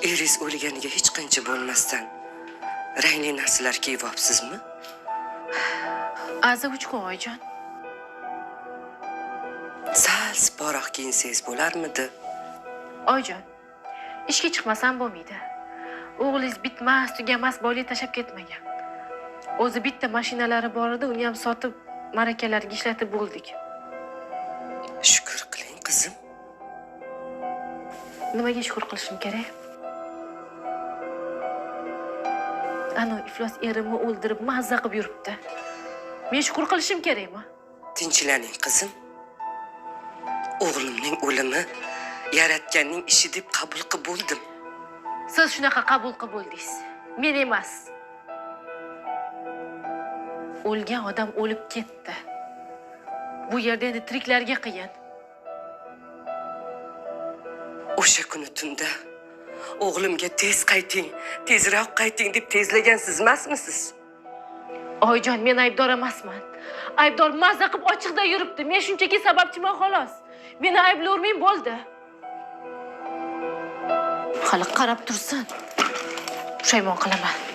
Eringiz o'lganiga hech qancha bo'lmasdan rangli narsalar kiyib olibsizmi? Aza 3 kun, oyijon. Sal siporoq kiyinsangiz bo'larmidi? Oyijon, ishga chiqmasam bo'lmaydi. O'g'lingiz bitmas, tugamas boylik tashlab ketmagan. O'zi bitta mashinalari bor edi, uni ham sotib, ma'rakalarga ishlatib bo'ldik. Shukur qiling, qizim. Nimaga shukur qilishim kerak? Ano iflos erimni o'ldirib, mazza qilib yuribdi. Men shukur qilishim kerakmi? Tinchlaning, qizim. O'g'limning o'limi yaratganning ishi deb qabul qilib bo'ldim. Siz shunaqa qabul qilib bo'ldingiz. Men emas. O'lgan odam o'lib ketdi. Bu yerda endi tiriklarga qiyin. O'sha kuni tunda o'g'limga tez qayting, tezroq qayting deb tezlagan siz emasmisiz? Oyijon, men aybdor emasman. Aybdor mazza qilib ochiqda yuribdi. Men shunchaki sababchiman xolos. Meni ayblayvermang bo'ldi. Hali qarab tursin. Pushaymon qilaman.